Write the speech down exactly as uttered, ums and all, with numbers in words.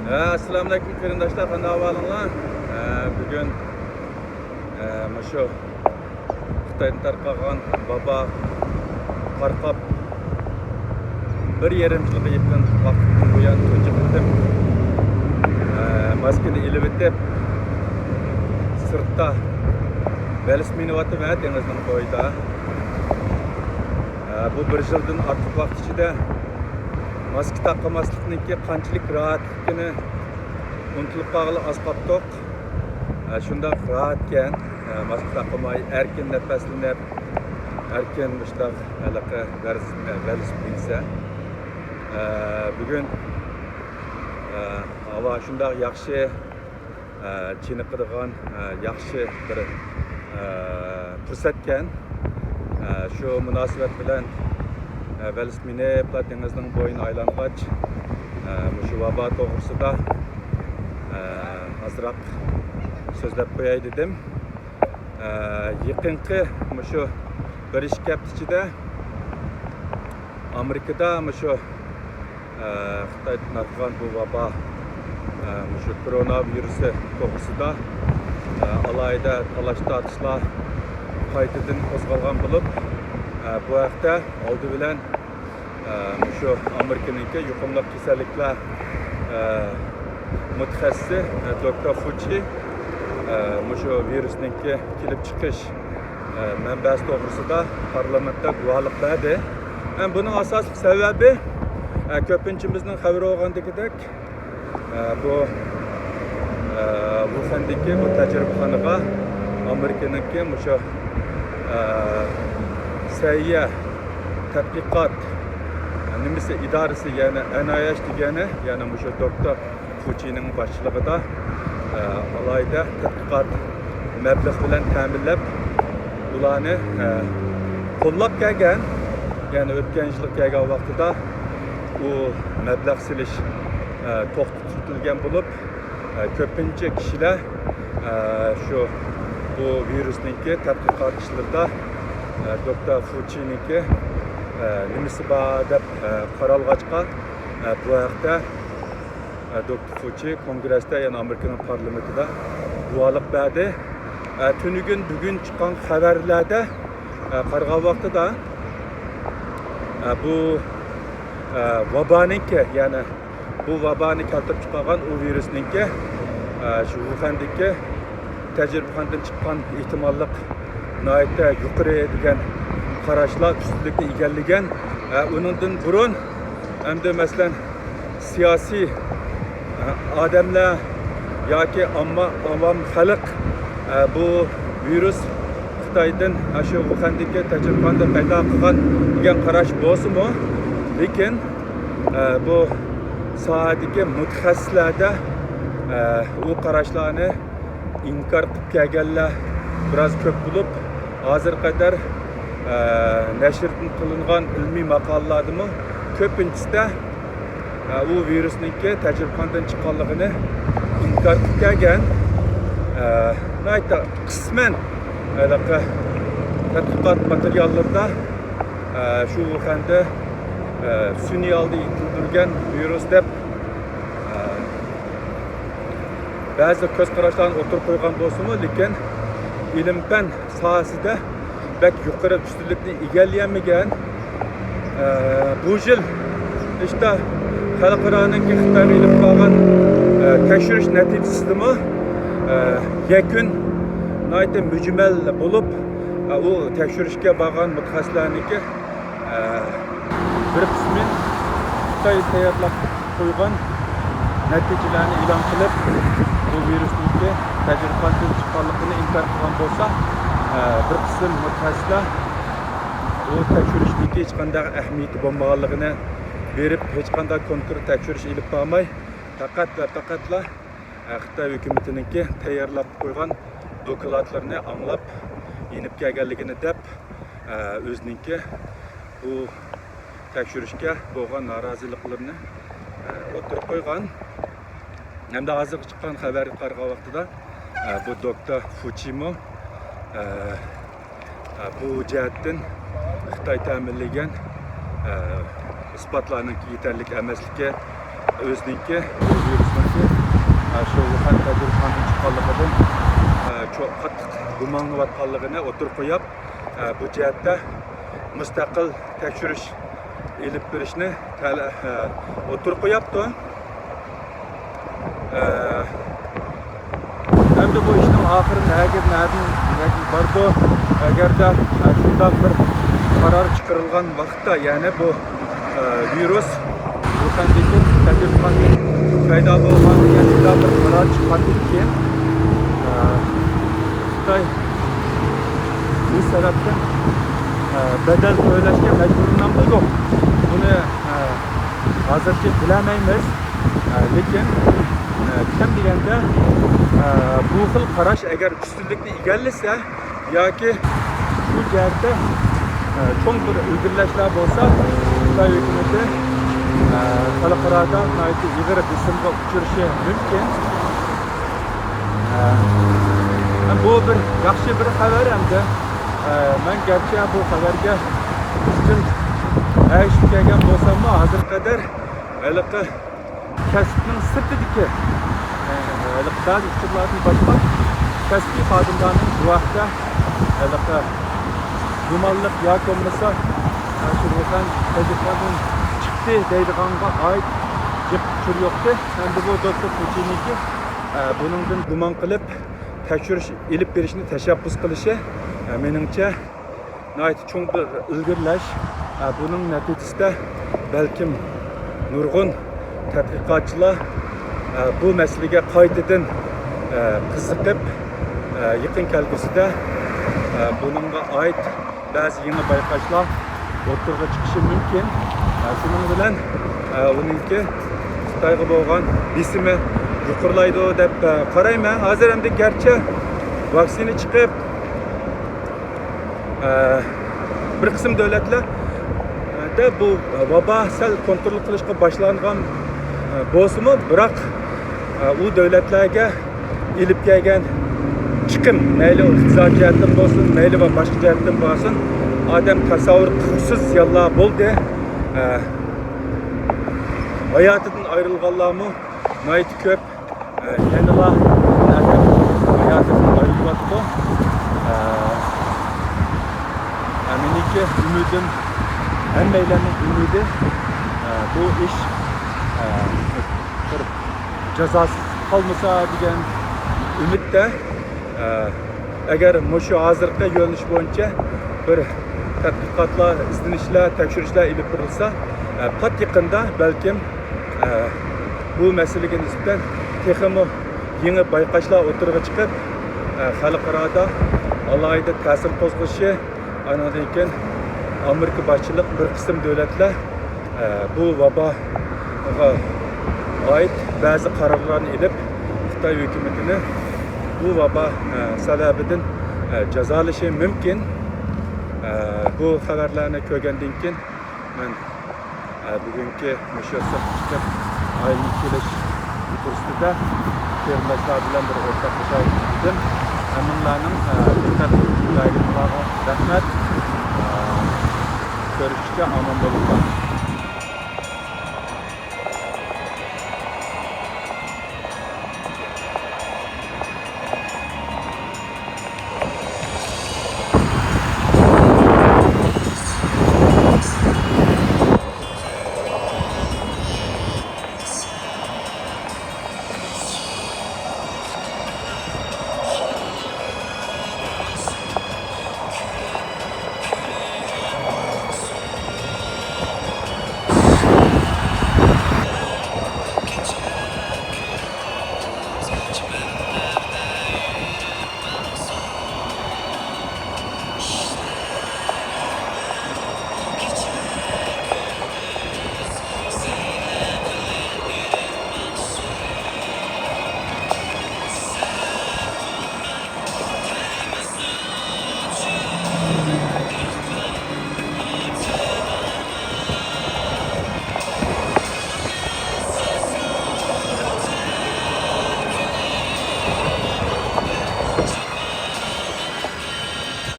ھە، ئەسسالامۇئەلەيكۇم قېرىنداشلار، قانداق ئەھۋالىڭلار؟ ھە، بۈگۈن، ھە، مۇشۇ خىتايدىن تارقالغان ۋابا تارقاپ بىر يېرىم يىلغا يېقىن ۋاقىتتىن بۇيان تۇنجى قېتىم، ھە، ماسكىنى ئېلىۋېتىپ، سىرتتا ۋېلىس مىنىۋاتىمەن دېڭىزنىڭ بويىدا. ھە، بۇ بىر يىلدىن ئارتۇق ۋاقىت ئىچىدە ماسكا تاقىماسلىقنىڭكى قانچىلىك راھەتلىكىنى ئۇنتۇلۇپ قالغىلى ئاز قاپتۇق. ھە، شۇنداق راھەتكەن، ھە، ماسكا تاقىماي ئەركىن نەپەسلىنىپ، ئەركىن مۇشۇنداق ھېلىقى ۋەرز-، ۋېلىس مىنسە. ھە، بۈگۈن، ھە، ھاۋا شۇنداق ياخشى، ئە، چېنىقىدىغان، ئە، ياخشى بىر، ئە، پۇرسەتكەن. ئە، شۇ مۇناسىۋەت بىلەن، ئە، ۋېلىس مىنىپ دېڭىزنىڭ بويىنى ئايلانغاچ، ئە، مۇشۇ ۋابا توغرىسىدا، ئە، ئازراق سۆزلەپ قوياي دېدىم. ئە، يېقىنقى مۇشۇ بىر ئىككى ھەپتە ئىچىدە ئامېرىكىدا مۇشۇ ئە، خىتايدىن تارقىغان بۇ ۋابا، ئە، مۇشۇ كورونا ۋىرۇسى توغرىسىدا، ئە، ئالاھىدە تالاش-تارتىشلار قايتىدىن قوزغالغان بولۇپ، ئە، بۇ ھەقتە ئالدى بىلەن، ئە، مۇشۇ ئامېرىكىنىڭكى يۇقۇملۇق كېسەللىكلەر، ئە، مۇتەخەسسىسى، ئە، دوكتور فۇچى، ئە، مۇشۇ ۋىرۇسنىڭكى كېلىپ چىقىش ئە، مەنبەسى توغرىسىدا پارلامېنتتا گۇۋاھلىق بەردى. ئە، بۇنىڭ ئاساسلىق سەۋەبى، ئە، كۆپىنچىمىزنىڭ خەۋىرى بولغاندىكىدەك، ئە، بۇ، ئە، ۋۇخەندىكى بۇ تەجرىبىخانىغا ئامېرىكىنىڭكى مۇشۇ، ئە، سەھىيە تەتقىقات نېمىسى ئىدارىسى، يەنى ئەن ئاي ئېيچ دېگەنى، يەنى مۇشۇ دوكتور فۇچىنىڭ باشچىلىقىدا، ئە، ئالاھىدە تەتقىقات مەبلەغ بىلەن تەمىنلەپ، ئۇلارنى، ئە، قوللاپ كەلگەن. يەنى ئۆتكەن يىلى كەلگەن ۋاقتىدا ئۇ مەبلەغ سېلىش، ئە، توختىتىلگەن بولۇپ، ئە، كۆپىنچە كىشىلەر، ئە، شۇ بۇ ۋىرۇسنىڭكى تەتقىقات ئىشلىرىدا، ئە، دوكتور فۇچىنىڭكى، ئە، نېمىسى بار دەپ، ئە، قارالغاچقا، ئە، بۇ ھەقتە ئە، دوكتور فۇچى كونگرېستا، يەنى ئامېرىكىنىڭ پارلامېنتىدا گۇۋاھلىق بەردى. ئە، تۈنۈگۈن، بۈگۈن چىققان خەۋەرلەردە، ئە، قارىغان ۋاقتىدا، ئە، بۇ، ئە، ۋابانىڭكى، يەنى بۇ ۋابانى كەلتۈرۈپ چىقارغان ئۇ ۋىرۇسنىڭكى، ئە، شۇ ۋۇخەندىكى تەجرىبىخانىدىن چىققان ئېھتىماللىق ناھايىتى يۇقىرى دېگەن قاراشلار ئۈستۈنلۈكنى ئىگىلىگەن. ئە، ئۇنىڭدىن بۇرۇن ئەمدى مەسىلەن، سىياسىي، ئادەملەر ياكى ئامما، ئاۋام خەلق، بۇ ۋىرۇس خىتايدىن، شۇ ۋۇخەندىكى تەجرىبىخانىدا پەيدا قىلغان دېگەن قاراش بولسىمۇ، لېكىن، بۇ ساھەدىكى مۇتەخەسسىسلەردە، ئۇ قاراشلارنى ئىنكار قىلىپ كەلگەنلەر بىراز كۆپ بولۇپ، ھازىرغا قەدەر، ئە، نەشر قىلىنغان ئىلمىي ماقالىلەردىمۇ كۆپىنچىسىدە، ئە، ئۇ ۋىرۇسنىڭكى تەجرىبىخانىدىن چىققانلىقىنى ئىنكار قىلىپ كەلگەن. ئە، ناھايىتى قىسمەن ھېلىقى تەتقىقات ماتېرىياللىرىدا، ئە، شۇ ۋۇخەندە، ئە، سۈنئىي ھالدا يېتىلدۈرگەن ۋىرۇس دەپ، ئە، بەزى كۆز قاراشلارنى ئوتتۇرىغا قويغان بولسىمۇ، لېكىن ئىلىم-پەن ساھەسىدە بەك يۇقىرى ئۈستۈنلۈكنى ئىگىلىيەلمىگەن. ئە، بۇ يىل ئىشتا خەلقئارانىڭكى خىتايغا ئېلىپ بارغان، ئە، تەكشۈرۈش نەتىجىسىدىمۇ، ئە، يەكۈن ناھايىتى مۈجمەل بولۇپ، ئە، ئۇ تەكشۈرۈشكە بارغان مۇتەخەسسىسلەرنىڭكى، ئە، بىر قىسمى خىتاي تەييارلاپ قويغان نەتىجىلەرنى ئېلان قىلىپ، بۇ ۋىرۇسنىڭكى تەجرىبىخانىدىن چىققانلىقىنى ئىنكار قىلغان بولسا، ئە، بىر قىسىم مۇتەخەسسىسلەر بۇ تەكشۈرۈشنىڭكى ھېچقانداق ئەھمىيىتى بولمىغانلىقىنى، بېرىپ ھېچقانداق كونكرېت تەكشۈرۈش ئېلىپ بارماي، پەقەت ۋە پەقەتلا، ئە، خىتاي ھۆكۈمىتىنىڭكى تەييارلاپ قويغان دوكلاتلىرىنى ئاڭلاپ يېنىپ كەلگەنلىكىنى دەپ، ئە، ئۆزىنىڭكى بۇ تەكشۈرۈشكە بولغان نارازىلىقلىرىنى، ئە، ئوتتۇرىغا قويغان. ھەمدە ھازىرقى چىققان خەۋەرگە قارىغان ۋاقتىدا، ئە، بۇ دوكتور فۇچىمۇ، ئە، ئە، بۇ جەھەتتىن خىتاي تەمىنلىگەن، ئە، ئىسپاتلارنىڭ يېتەرلىك ئەمەسلىكى، ئۆزىنىڭكى، بۇ ۋىرۇسنىڭكى، ئە، شۇ ۋۇخەن تەتۈرخانىدىن چىققانلىقىدىن، ئە، چوڭ قاتتىق گۇمانلىنىۋاتقانلىقىنى ئوتتۇرىغا قويۇپ، ئە، بۇ جەھەتتە مۇستەقىل تەكشۈرۈش ئېلىپ بېرىشنى تەلە-، ئە، ئوتتۇرىغا قويۇپتۇ. ئە، ئەمدى بۇ ئىشنىڭ ئاخىرى نەگە، نەدىن، نەگە بارىدۇ؟ ئەگەردە، ئە، شۇنداق بىر قارار چىقىرىلغان ۋاقىتتا، يەنى بۇ، ئە، ۋىرۇس ۋۇخەندىكى، تەتۈرخاندىن پەيدا بولغان دېگەن شۇنداق بىر قارار چىققاندىن كېيىن، ئە، خىتاي بۇ سەۋەبتىن، ئە، بەدەل تۆلەشكە مەجبۇرلىنامدۇ يوق؟ بۇنى، ئە، ھازىرچە بىلەلمەيمىز. ئە، لېكىن، ئە، كەم دېگەندە، ئە، بۇ خىل قاراش ئەگەر ئۈستۈنلۈكنى ئىگىلىسە ياكى شۇ جەھەتتە، ئە، چوڭ بىر ئىلگىرىلەشلەر بولسا، خىتاي ھۆكۈمىتى، ئە، خەلقئارادا ناھايىتى ئېغىر بېسىمغا ئۇچرىشى مۇمكىن. ئە، بۇ بىر ياخشى بىر خەۋەر ئەمدى. ئە، مەن گەرچە بۇ خەۋەرگە ئىزچىل ئەگىشىپ كەلگەن بولساممۇ، ھازىرغا قەدەر ھېلىقى كەسىپنىڭ سىرتىدىكى، ئە، ھېلىقى بەزى ئۇچۇرلاردىن باشقا كەسپىي خادىملارنىڭ بۇ ھەقتە ھېلىقى گۇمانلىق ياكى بولمىسا، ئە، شۇ ۋۇخەن تەتۈرخانىدىن چىقتى دەيدىغانغا ئائىت گەپ ئۇچۇر يوقتى. ئەمدى بۇ دوكتور پۇچىنىڭكى، ئە، بۇنىڭدىن گۇمان قىلىپ، تەكشۈرۈش ئېلىپ بېرىشنى تەشەببۇس قىلىشى، ئە، مېنىڭچە، ناھايىتى چوڭ بىر ئىلگىرىلەش. ئە، بۇنىڭ نەتىجىسىدە بەلكىم نۇرغۇن تەتقىقاتچىلار، ئە، بۇ مەسىلىگە قايتىدىن، ئە، قىزىقىپ، ئە، يېقىن كەلگۈسىدە، ئە، بۇنىڭغا ئائىت بەزى يېڭى بايقاشلار ئوتتۇرىغا چىقىشى مۇمكىن. ئە، شۇنىڭ بىلەن، ئە، ئۇنىڭكى خىتايغا بولغان بېسىمى يۇقىرىلايدۇ دەپ، ئە، قارايمەن. ھازىر ئەمدى گەرچە ۋاكسىنا چىقىپ، ئە، بىر قىسىم دۆلەتلەردە بۇ ۋابا سەل كونترول قىلىشقا باشلانغان، ئە، بولسىمۇ، بىراق، ئە، ئۇ دۆلەتلەرگە ئېلىپ كەلگەن چىقىم، مەيلى ئۇ ئىقتىسادىي جەھەتتىن بولسۇن، مەيلى ۋە باشقا جەھەتتىن بولسۇن، ئادەم تەسەۋۋۇر قىلغۇسىز زىيانلار بولدى. ئە، ھاياتىدىن ئايرىلغانلارمۇ ناھايىتى كۆپ. ئە، يەنىلا ئادەم ھاياتىدىن ئايرىلىۋاتىدۇ. ئە، ئە، مېنىڭكى ئۈمىدىم، ھەممەيلەننىڭ ئۈمىدى، ئە، بۇ ئىش، ئە، بىر جازاسىز قالمىسا دېگەن ئۈمىدتە. ئە، ئەگەر مۇشۇ ھازىرقى يۆنىلىش بويىچە بىر تەتقىقاتلار، ئىزدىنىشلەر، تەكشۈرۈشلەر ئېلىپ بېرىلسا، ئە، پات يېقىندا بەلكىم، ئە، بۇ مەسىلىگە نىسبەتەن تېخىمۇ يېڭى بايقاشلار ئوتتۇرىغا چىقىپ، ئە، خەلقئارادا ئالاھىدە تەسىر قوزغىشى، ئانىڭدىن كېيىن ئامېرىكا باشچىلىق بىر قىسىم دۆلەتلەر، ئە، بۇ ۋاباغا ئائىت بەزى قارارلارنى ئېلىپ، خىتاي ھۆكۈمىتىنى بۇ ۋابا، ئە، سەۋەبىدىن، ئە، جازالىشى مۇمكىن. ئە، بۇ خەۋەرلەرنى كۆرگەندىن كېيىن مەن، ئە، بۈگۈنكى مۇشۇ سىرتقا چىقىپ ئايلىنىپ كېلىش پۇرسىتىدە قېرىنداشلار بىلەن بىر ئورتاقلىشاي دېدىم. ھەممىڭلارنىڭ، ئە، دىققەت بەرگىنىڭلارغا رەھمەت. ئە، كۆرۈشكىچە ئامان بولۇڭلار.